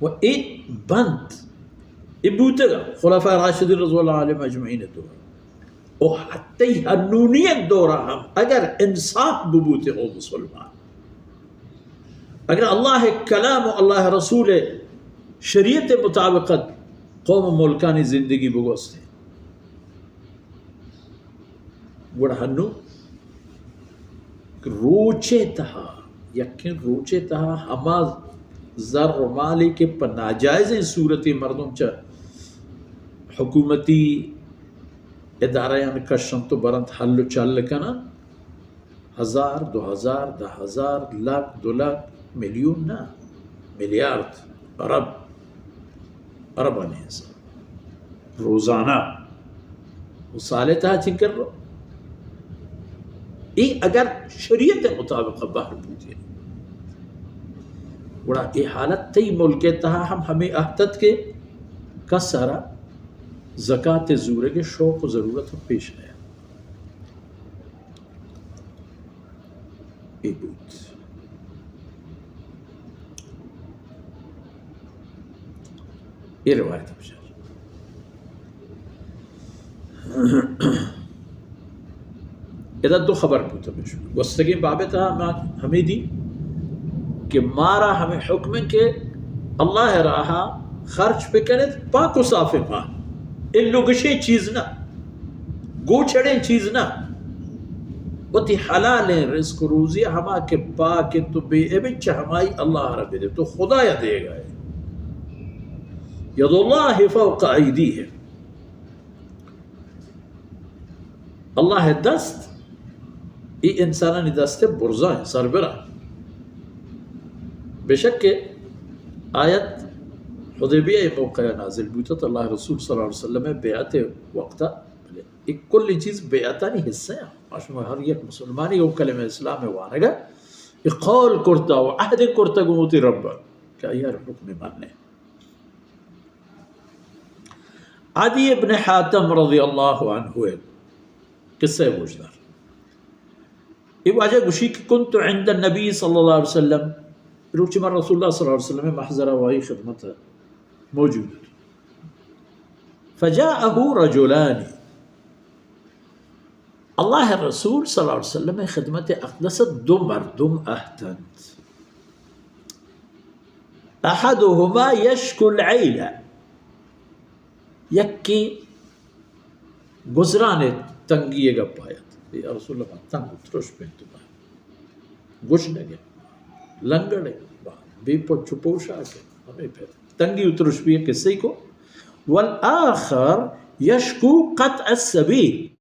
و اے بنت، اے بوتگ خلفاء راشدین رضی اللہ علیہم اجمعین دور، و حتی ہنونی دورا ہم اگر انصاف ببوتے او مسلمان، اگر اللہ کلام و اللہ رسول شریعت مطابقت قوم و ملکانی زندگی بگوستے، گڑا ہنو روچے تہا، یکیں روچے تہا ہما زر و مالے کہ پہ ناجائزیں صورتے مردم چہ حکومتی ادارہاں کشنت و برنت، حل و چل کنن، ہزار، دو ہزار، دہ ہزار، لکھ، دو لکھ، میلیون نہ، میلیارد، ارب، اربانی حساب، روزانہ۔ و سال تہا چنکر رو؟ اے اگر شریعت مطابق بہر بوتے، گڑا اے حالت تئی ملک تہا ہم ہمیں اہتت کہ کس را زکات زورگ شوق و ضرورت پیش آیا۔ اے بوت۔ اے روایت بچار۔ ادا دو خبر بوت ہمیش۔ گوستگیں باب تہا ما ہمیں دی کہ مارا ہمیں حکم ہے کہ اللہ راہا خرچ بکنت، پاک و صاف مال، الو گشیں چیز نہ، گوچڑیں چیز نہ، وتی حلالیں رزق و روزی ہما کہ پاک انت و بے عیب انت، چہ ہمائی اللہ را بدے، تو خدایا دیگا ہے۔ ید اللہ فوق ایدیہم، اللہ دست اے انسانانی دست برزا ہیں، سربرا۔ بے شک کہ آیت حدیبیہ موقع نازل بوتت، اللہ رسول صلی اللہ علیہ وسلم بیعت وقتا، بلے اے کل چیز بیعتانی حصہ ہیں۔ ما شما ہر یک مسلمانی او کلمہ اسلام وانگا اے قول کرتا و عہد کرتا گوں وتی رب کہ آئی ہر حکم ماننے۔ عدی ابن حاتم رضی اللہ عنہ قصہ گوش دار۔ اے واجہ گوشی کہ کنت عند النبی صلی اللہ علیہ وسلم، روچ من رسول اللہ صلی اللہ علیہ وسلم محضر و آئی خدمت موجود ات۔ فجاءه رجلان، اللہ رسول صلی اللہ علیہ وسلم خدمت اقدس دو مردم اہتنت۔ احدهما یشکو العیلہ، یکے گزران تنگی گپ آیت، یا رسول اللہ، من تنگ و ترش بنت، گشنگے، لنگڑے، بے پچ و پوشاکے، ہمیں پھر تنگی و ترش بھی قصے کو۔ والآخر یشکو قطع السبیل،